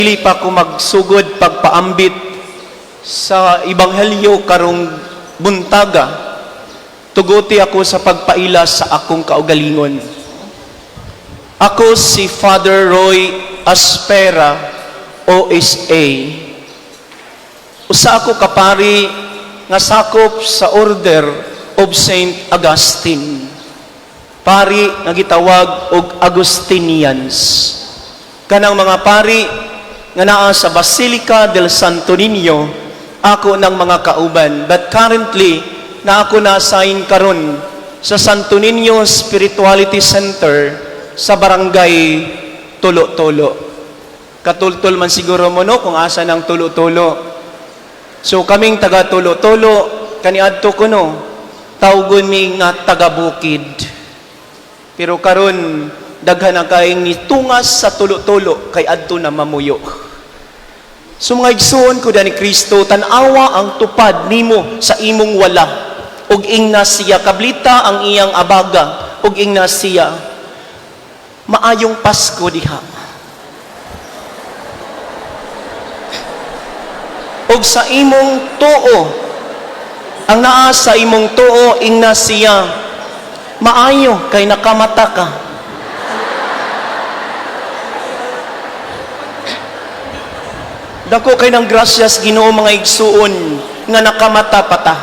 Dili pa ko magsugod pagpaambit sa ebanghelyo karong buntaga. Tuguti ako sa pagpaila sa akong kaugalingon. Ako si Father Roy Aspera, OSA. Usa ako kapari nga sakop sa Order of Saint Augustine. Pari nga gitawag og Augustinians. Kanang mga pari nga naa sa Basilica del Santo Niño, ako ng mga kauban. But currently, na ako na-assign karon sa Santo Niño Spirituality Center sa Barangay Tulo-Tulo. Katultol man siguro mo, no, kung asa ng Tulo-Tulo. So kaming taga Tulo-Tulo, kaniadto ko, no, tawgon mi nga taga-bukid. Pero karon daghan na kayong nitungas sa Tulo-Tulo kay adto na mamuyo. So mga igsoon ko ni Kristo, tan-awa ang tupad nimo sa imong wala. Ug ingna siya, kablita ang iyang abaga, ug ingna siya, "Maayong Pasko diha." Ug sa imong tuo, ang naa sa imong tuo, ingna siya, "Maayo kay nakamata ka." Dako kay ng grasyas Ginoo, mga igsuon, nga nakamata pata.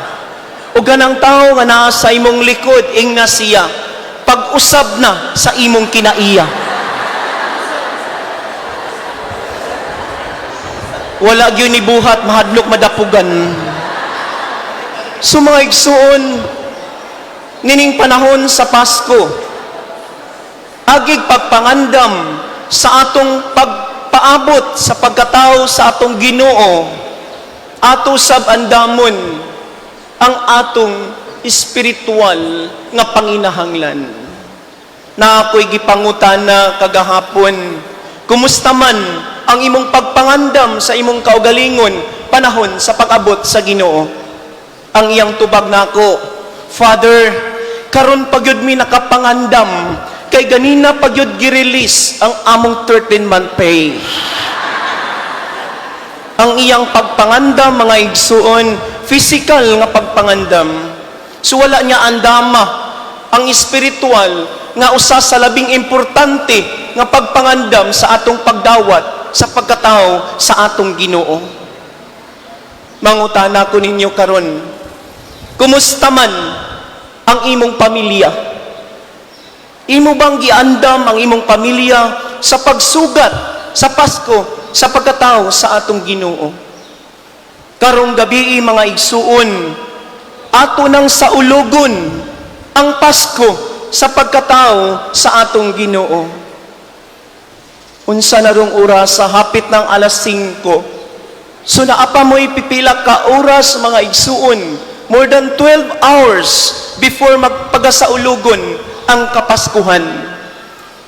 Ug ganang tao nga naa sa imong likod, ingna siya, "Pag-usab na sa imong kinaiya." Wala gyud ni buhat, mahadlok madapugan. So mga igsuon, nining panahon sa Pasko, agig pagpangandam sa atong pagpaabot sa pagkatao sa atong Ginoo, ato sab andamon ang atong espiritual nga panginahanglan. Na ako'y gipangutana kagahapon, "Kumusta man ang imong pagpangandam sa imong kaugalingon panahon sa pag-abot sa Ginoo?" Ang iyang tubag nako, "Father, karon pagyud mi nakapangandam kay ganina pagyud gi-release ang among 13-month pay." Ang iyang pagpangandam, mga igsuon, physical nga pagpangandam. So wala niya andama ang espiritual nga usa sa labing importante nga pagpangandam sa atong pagdawat sa pagkatao sa atong Ginoo. Mangutana ko ninyo karon, kumusta man ang imong pamilya? Imo bang giandam ang imong pamilya sa pagsugat sa Pasko sa pagkatao sa atong Ginoo? Karong gabi, mga igsuon, ato nang saulugon ang Pasko sa pagkatao sa atong Ginoo. Unsa na rong oras? Sa hapit ng alas 5. So naa pa mo'y pipila ka oras, mga igsuon, more than 12 hours before magpagasaulugon ang Kapaskuhan.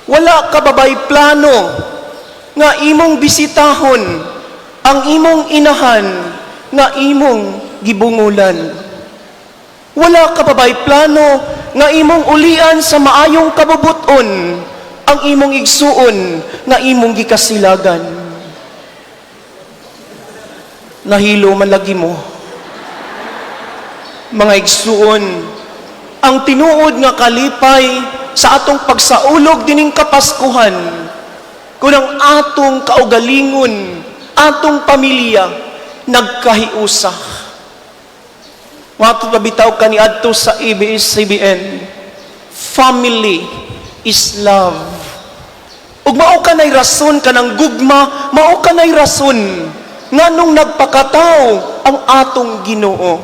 Wala ka ba bay plano nga imong bisitahon ang imong inahan nga imong gibungulan? Wala ka ba bay plano nga imong ulian sa maayong kabubuton ang imong igsuon nga imong gikasilagan? Nahilo man lagi mo. Mga igsuon, ang tinuod nga kalipay sa atong pagsaulog dining Kapaskuhan, kung ang atong kaugalingon, atong pamilya, nagkahiusa. Mato bitaw kaniadto sa ABS-CBN, "Family is love." Ug mao kanay rason kanang gugma, mao kanay rason nganong nagpakatao ang atong Ginoo.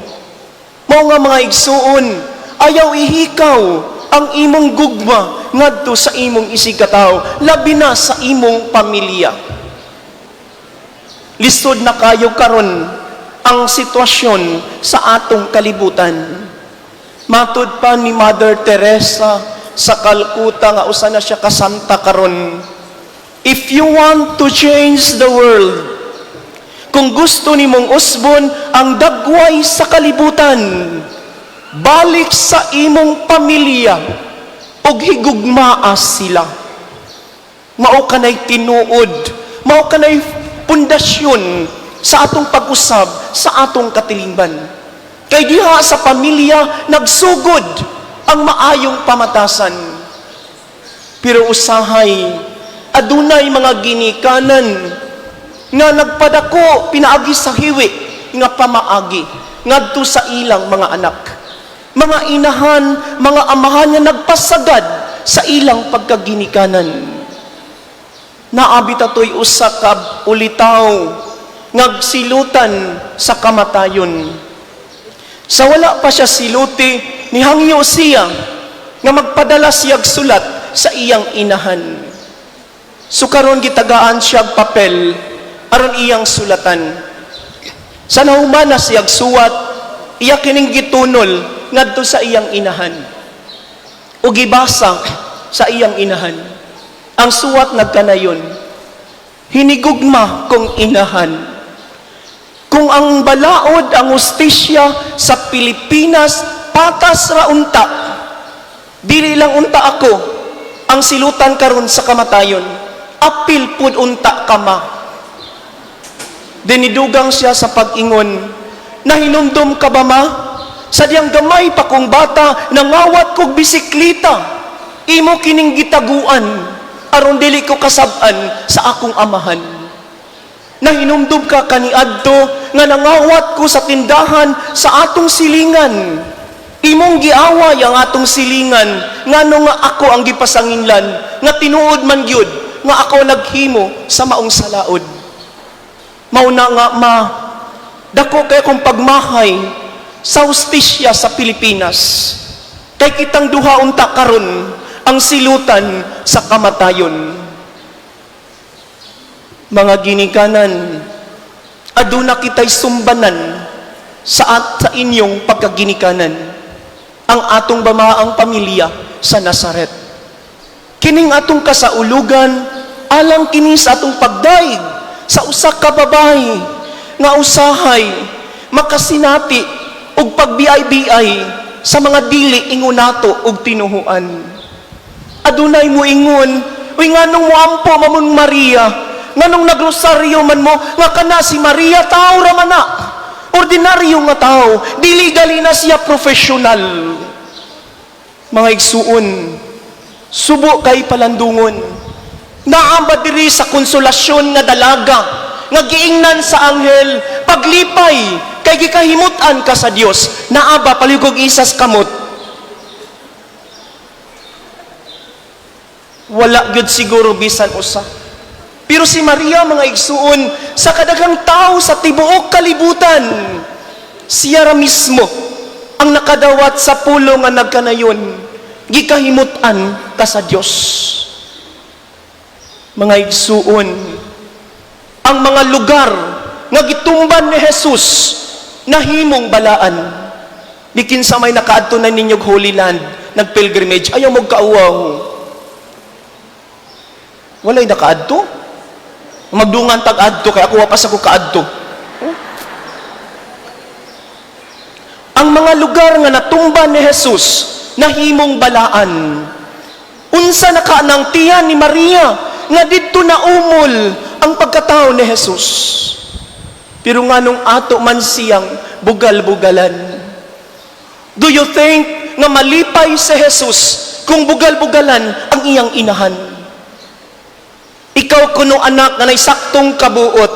Mao nga, mga igsuon, ayaw ihikaw ang imong gugma ngadto sa imong isigkatawo, labi na sa imong pamilya. Lisod na kayo karon ang sitwasyon sa atong kalibutan. Matud pa ni Mother Teresa sa Calcutta, nga usa na siya kasanta karon, "If you want to change the world," kung gusto nimong usbon ang dagway sa kalibutan, "balik sa imong pamilya ug higugmaa sila." Mao kanay tinuod, mao kanay Pundasyon sa atong pag-usab sa atong katilingban. Kay diha sa pamilya nagsugod ang maayong pamatasan. Pero usahay, adunay mga ginikanan nga nagpadako pinaagi sa hiwi nga pamaagi ngadto sa ilang mga anak. Mga inahan, mga amahan nga nagpasagad sa ilang pagkaginikanan. Naa bitaw to'y usa ka ulitaw nga silutan sa kamatayon. Sa wala pa siya siluti, nihangyo siya nga magpadala siyag sulat sa iyang inahan. So karon gitagaan siyag papel aron iyang sulatan. Sa nahuman na siyag suwat, iya kining gitunol ngadto sa iyang inahan. O gibasa sa iyang inahan. Ang suwat nagkanayon, "Hinigugma kong inahan. Kung ang balaod, ang hustisya sa Pilipinas, patas ra unta, dili lang unta ako ang silutan karon sa kamatayon. Apil pud unta ka, Ma." Dinidugang siya sa pag-ingon, "Nahinumdum ka ba, Ma? Sa diyang gamay pa kong bata, nangawat kog bisikleta. Imo kining gitaguan, aron dili ko kasab-an sa akong amahan. Nahinumdum ka kaniadto nga nangawat ko sa tindahan sa atong silingan. Imong giaway ang atong silingan, ngano nga ako ang gipasanginlan, nga tinuod man gyud nga ako naghimo sa maong salaod. Mao na nga, Ma, dako kay akong pagmahay sa hustisya sa Pilipinas. Kay kitang duha unta karon ang silutan sa kamatayon." Mga ginikanan, aduna kitay sumbanan sa inyong pagkaginikanan, ang atong bamaang pamilya sa Nazaret. Kining atong kasaulugan, alang kini sa atong pagdaig sa usa ka babae nga usahay makasinati og pagbiay-biay sa mga dili ingon nato og tinuhuan. Adunay muingon, "Uy, nganong muampo man mong Maria? Nganong nagrosaryo man mo? Nga kana si Maria, tao ra man na. Ordinaryo nga tao, dili gali na siya professional." Mga igsuon, subo kay palandungon. Naa ba diri sa Konsolasyon nga dalaga nga giingnan sa anghel, "Paglipay kay gikahimut-an ka sa Dios"? Naa ba? Palihug isas kamot. Wala gyud siguro bisan usa. Pero si Maria, mga igsuon, sa kadaghang tao sa tibuok kalibutan, siya ra mismo ang nakadawat sa pulong nga nagkanayon, "Gikahimut-an ka sa Dios." Mga igsuon, ang mga lugar nga gitumban ni Jesus nahimong balaan. Bikin sa may nakaadto na ninyog Holy Land, nagpilgrimage, ayaw mo kauwaw. Walay nakaadto? Magdungan tag adto kay ako wa pa sa ko kaadto. Ang mga lugar nga natumban ni Jesus nahimong balaan. Unsa na ka nang tiyan ni Maria nga didto na umol ang pagkatao ni Jesus? Pero nganong ato man siyang bugal-bugalan? Do you think nga malipay si Jesus kung bugal-bugalan ang iyang inahan? Ikaw kuno, anak nga nay saktong kabuot,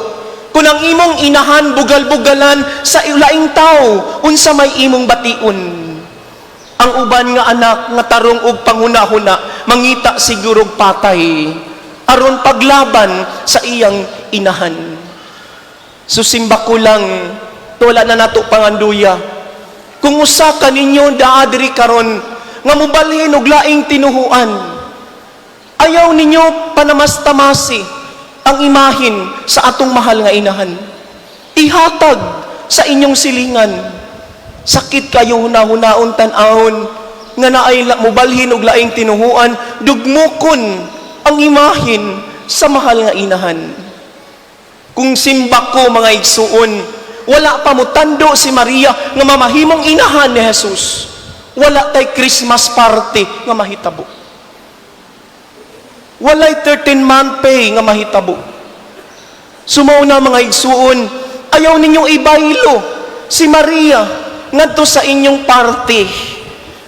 kung ang imong inahan bugal-bugalan sa laing tao, unsa may imong bation? Ang uban nga anak nga tarong og panghuna-huna, mangita siguro og patay aron paglaban sa iyang inahan. So simba ko lang, wala na nato panganduya. Kung usa ka ninyo daa diri karon nga mobalhin og laing tinuhuan, ayaw ninyo panamastamasi ang imahin sa atong mahal nga inahan. Ihatag sa inyong silingan. Sakit kayo hunahunaon tan-awon nga naay mobalhin og laing tinuhuan, dugmukon ang imahin sa mahal nga inahan. Kung simba ko, mga igsuon, wala pa mutando si Maria nga mamahimong inahan ni Jesus, wala tay Christmas party nga mahitabo. Walay 13-month pay nga mahitabo. So mao na, mga igsuon, ayaw ninyong ibaylo si Maria ngadto sa inyong party.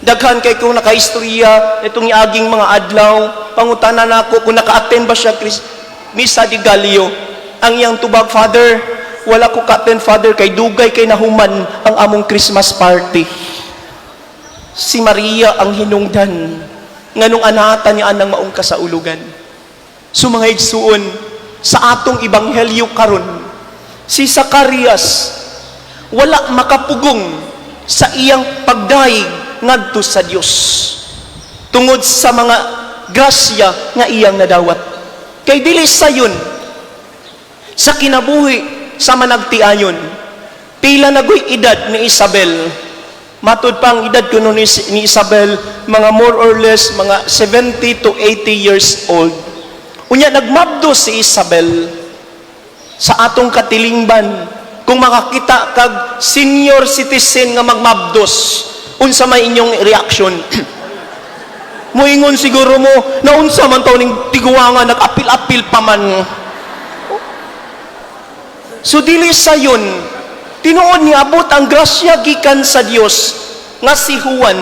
Daghan kay kung nakaistorya itong aging mga adlaw, pangutana nako kung naka-attend ba siya Chris, Misa de Gallo. Ang iyang tubag, "Father, wala ko ka-attend, Father, kay dugay kay nahuman ang among Christmas party." Si Maria ang hinungdan nganong anata niya anang maong kasaulugan. So mga igsuon, sa atong ebanghelyo karon, si Zacarias wala makapugong sa iyang pagdayeg ngadto sa Dios tungod sa mga grasya nga iyang nadawat. Kay dili sayon sa kinabuhi sa managtiayon. Pila na guy edad ni Isabel? Matud pa ang edad kuno ni Isabel, mga more or less mga 70 to 80 years old. Unya nagmabdo si Isabel. Sa atong katilingban, kung makakita kag senior citizen nga magmabdos, unsa may inyong reaction? Muingon siguro mo, "Naunsa man to ning tiguangan, nag-apil-apil pa man." So dili sayon, tinuod niabot ang grasya gikan sa Dios nga si Juan,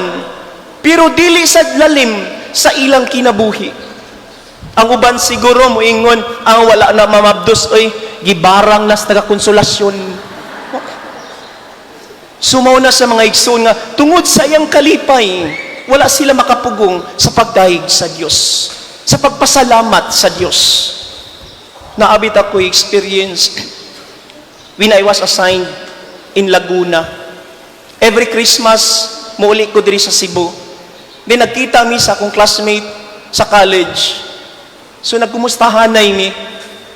pero dili sa lalim sa ilang kinabuhi. Ang uban siguro moingon, "Ang wala na mamabdos oy, gibarang nas taga-konsolasyon." So mao na sa mga igsoon nga tungod sa iyang kalipay, wala sila makapugong sa pagdayeg sa Dios, sa pagpasalamat sa Dios. Naa bit ako experience when I was assigned in Laguna. Every Christmas, muuli ko diri sa Cebu. Then nagkita mi sa akong classmate sa college. So nagkumustahanay mi.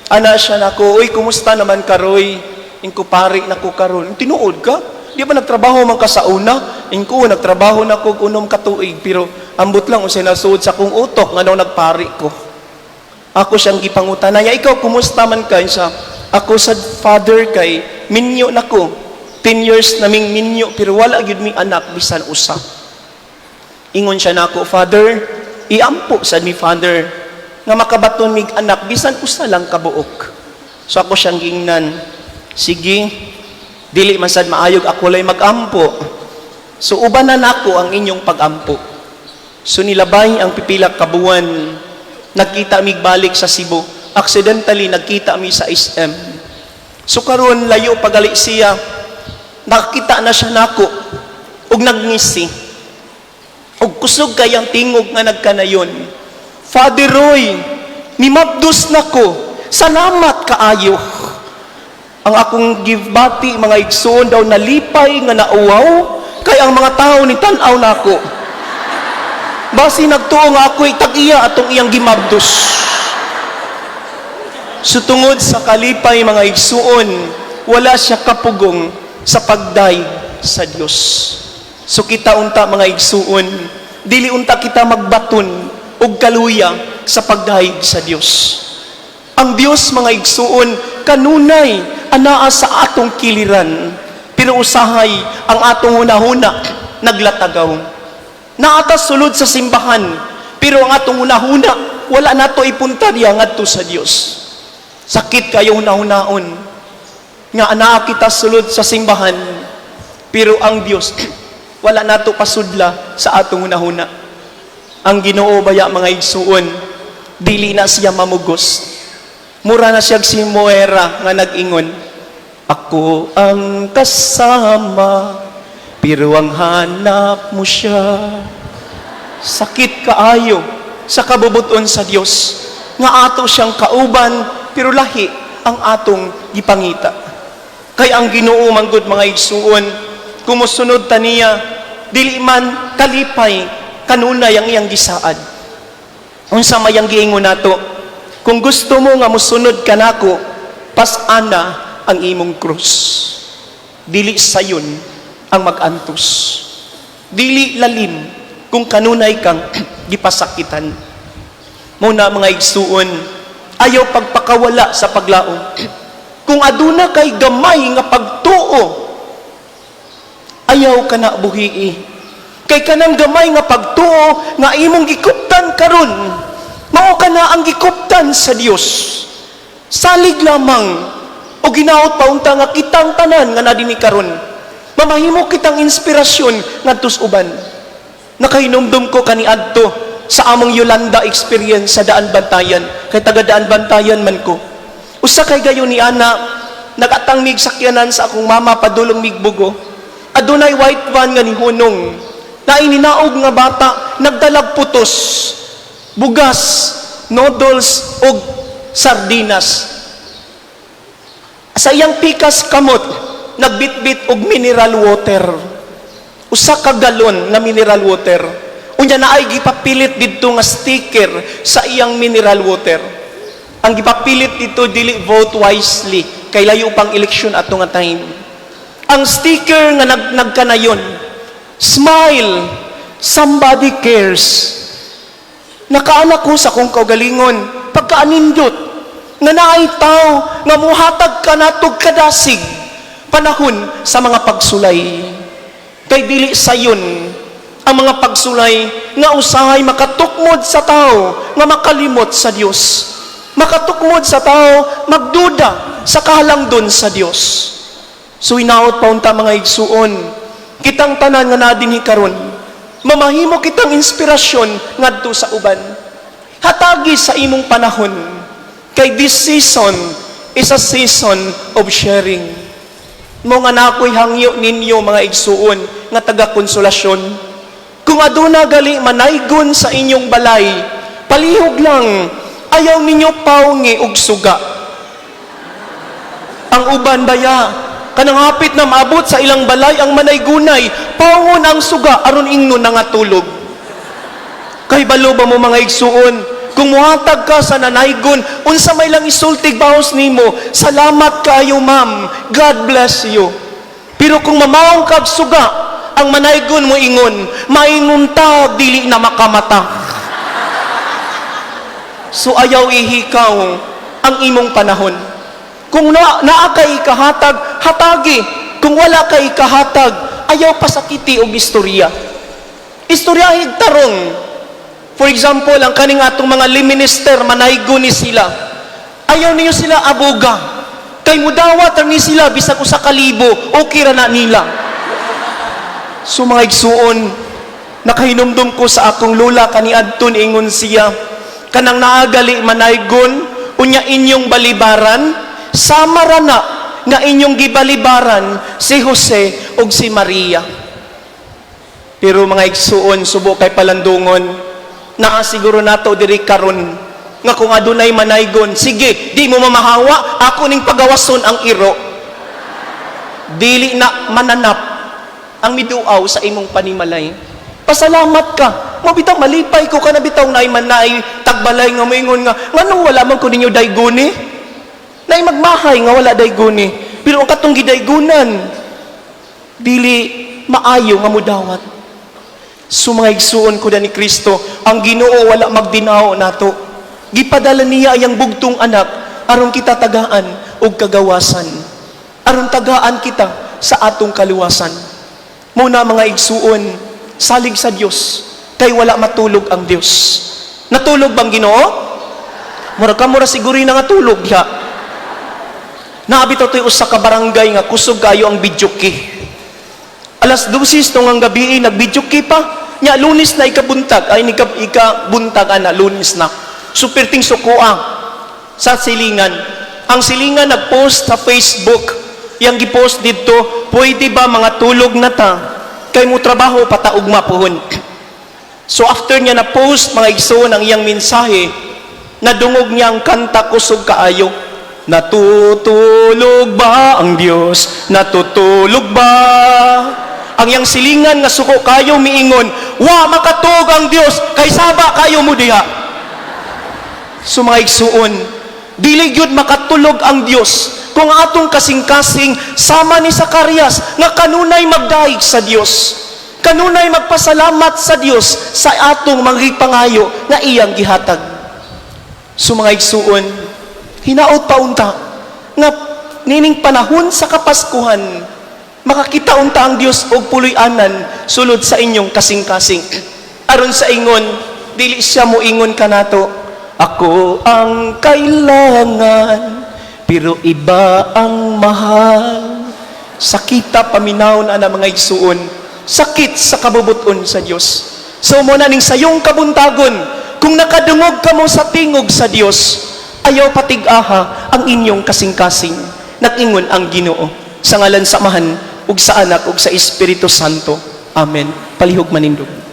Ana siya nako, "Uy, kumusta naman ka, Roy?" Ingko, "Pari na ko karon." "Tinuod ka? Di ba nagtrabaho man ka sa una?" Ingko, "Nagtrabaho na ko 6 ka tuig, pero ambot lang unsay nasuod sa akong utok nganong nagpari ko." Ako siyang gipangutana niya, "Ikaw, kumusta man ka?" Siya, "Ako sa, Father, kay minyo na ko. 10 years naming minyo, pero wala gyud mi anak bisan usa." Ingon siya nako, "Father, iampo sad mi, Father, nga makabaton mig anak bisan usa lang kabuok." So ako siyang gingnan, "Sige, dili man sad maayog ako lay magampo. So ubanan nako ang inyong pagampo." So nilabay ang pipila ka buwan, nagkita mig balik sa Cebu. Accidentally nagkita mi sa SM. So karon layo pagali siya, nakakita na siya nako ug nagngisi. Ug kusog kayang tingog nga nagkanayon, "Father Roy, nimabdos nako. Salamat kaayo." Ang akong gibati, mga igsoon, daw nalipay nga nauwaw kay ang mga tao ni tan-aw nako. Basi nagtuo nga ako'y tag-iya atong iyang gimabdos. So tungod sa kalipay, mga igsuon, wala siya kapugong sa pagdayeg sa Dios. So kita unta, mga igsuon, dili unta kita magbaton og kaluya sa pagdayeg sa Dios. Ang Dios, mga igsuon, kanunay anaa sa atong kiliran, pero usahay ang atong hunahuna naglatagaw. Naa ta sulod sa simbahan, pero ang atong hunahuna wala nato ipunta diya ngadto sa Dios. Sakit kayo hunahunaon nga anaa kita sulod sa simbahan, pero ang Dios wala nato pasudla sa atong hunahuna. Ang Ginoo baya, mga igsuon, dili na siya mamugos. Mura na siya si Moira nga nag-ingon, "Ako ang kasama, pero ang hanap mo siya." Sakit kaayo sa kabubuton sa Dios nga ato siyang kauban, pero lahi ang atong gipangita. Kay ang Ginoo manggod, mga igsuon, kung mosunod ta niya, dili man kalipay kanunay ang iyang gisaad. Unsa may ang giingon nato? "Kung gusto mo nga mosunod ka nako, pas-ana ang imong krus." Dili sayon ang mag-antos. Dili lalim kung kanunay kang gipasakitan. Mao na, mga igsuon, ayaw pagpakawala sa paglaom. Kung aduna kay gamay nga pagtuo, ayaw ka na buhii. Kay kanang gamay nga pagtuo nga imong gikuptan karon, mao kana ang gikuptan sa Dios. Salig lamang o ginaot pa unta nga kitang tanan nga naa dinhi karon, mamahimo kitang inspirasyon ngadto sa uban. Nakahinumdum ko kaniadto sa among Yolanda experience sa Daan Bantayan, kay taga Daan Bantayan man ko. Usa kay gayon ni ana, nagatang mig sakyanan sa akong mama padulong mig Bogo. Adunay white van nga nihunong. Naay ninaog nga bata, nagdalag putos, bugas, noodles ug sardinas. Sa iyang pikas kamot, nagbitbit og mineral water. Usa ka galon nga mineral water. Unya naay gipapilit didto nga sticker sa iyang mineral water. Ang gipapilit dito dili "Vote wisely," kay layo pang eleksyon ato nga time. Ang sticker nga nagkanayon, "Smile, somebody cares." Nakaana ko sa akong kaugalingon, pagkaanindot, nga naay tao nga muhatag ka natog kadasig panahon sa mga pagsulay. Kay dili sayon ang mga pagsulay nga usahay makatukmod sa tao nga makalimot sa Dios. Makatukmod sa tao magduda sa kahalangdon sa Dios. So hinaot pa unta, mga igsuon, kitang tanan nga naa dinhi karon, mamahimo kitang inspirasyon ngadto sa uban. Hatagi sa imong panahon, kay this season is a season of sharing. Mao nga nako'y hangyo ninyo, mga igsuon nga taga-Konsolasyon. Kung aduna gali manaygon sa inyong balay, palihog lang, ayaw ninyo pawngi og suga. Ang uban baya, kanang hapit na maabot sa ilang balay ang manaygunay, pawngon ang suga aron ingnon na nga tulog. Kay balo ba mo, mga igsuon, kung muhatag ka sa nanaygon, unsa may lang isultig bahos nimo, "Salamat kaayo, ma'am, God bless you." Pero kung mamawong kag suga, ang manaygon mo ingon, "Maingon ta, dili na makamata." So ayaw ihikaw ang imong panahon. Kung naa kay ikahatag, hatagi. Kung wala kay ikahatag, ayaw pasakiti og istorya. Istoryahig tarong. For example, ang kaning atong mga minister, manaygo ni sila. Ayaw niyo sila abuga. Kay mudawat ni sila bisag 1,000, okay ra na nila. So mga igsuon, nakahinumdum ko sa akong lola kaniadto, ingon siya, kanang naagali manaygon, unya inyong balibaran, sama ra na nga inyong gibalibaran si Jose ug si Maria. Pero mga igsuon, subo kay palandungon, naa siguro nato diri karon nga kung adunay manaygon, "Sige, di mo mamahawa, ako ning pagawason ang iro." Dili na mananap ang miduaw sa imong panimalay. Pasalamat ka. Mo bitaw malipay ko kana bitaw naay manay tagbalay nga moingon nga nganong wala man ko ninyo dayguni. Naay magmahay nga wala dayguni. Pero ang katong gidaygunan, dili maayo nga mudawat. So mga igsuon ko ni Kristo, ang Ginoo wala magdinaw nato. Gipadala niya iyang bugtong anak aron kita tagaan og kagawasan. Aron tagaan kita sa atong kaluwasan. Muna mga igsuon, salig sa Dios kay wala matulog ang Dios. Natulog bang Ginoo? Mura ka mura siguro na nga tulog ya. Naa bitaw to'y usa ka barangay nga kusog kayo ang videoke. Alas 12 tong ang gabi, nag-videoke pa. Nya Lunes na ikabuntag, ay ikabuntag ana, Lunes na. So perting sukoa sa silingan. Ang silingan nagpost sa Facebook. Yang gipost didto, "Pwede ba mga tulog na ta? Kay mo trabaho pa ta ugma puhon." So after niya na post, mga igsoon, ang iyang mensahe, nadungog niya ang kanta kusog kaayo. "Natutulog ba ang Diyos? Natutulog ba?" Ang iyang silingan nga suko kayo miingon, "Wa makatug ang Diyos kay saba kayo mo diha." So mga igsuon, dili gyud makatulog ang Dios kung atong kasing-kasing sama ni Zacarias nga kanunay magdaig sa Dios. Kanunay magpasalamat sa Dios sa atong mga pangayo nga iyang gihatag. So mga igsuon, hinaot pa unta nga nining panahon sa Kapaskuhan, makakita unta ang Dios og puloy-anan sulod sa inyong kasing-kasing. Aron sa ingon, dili siya moingon kanato, Ako ang kailangan, pero iba ang mahal. Sakita paminaw na na, mga igsuon. Sakit sa kabubuton sa Dios. So mao na ning sayong kabuntagon, kung nakadungog kamo sa tingog sa Dios, ayaw patig-aha ang inyong kasing-kasing. Nag-ingon ang Ginoo. Sa ngalan sa Amahan, ug sa Anak, ug sa Espiritu Santo. Amen. Palihog manindog.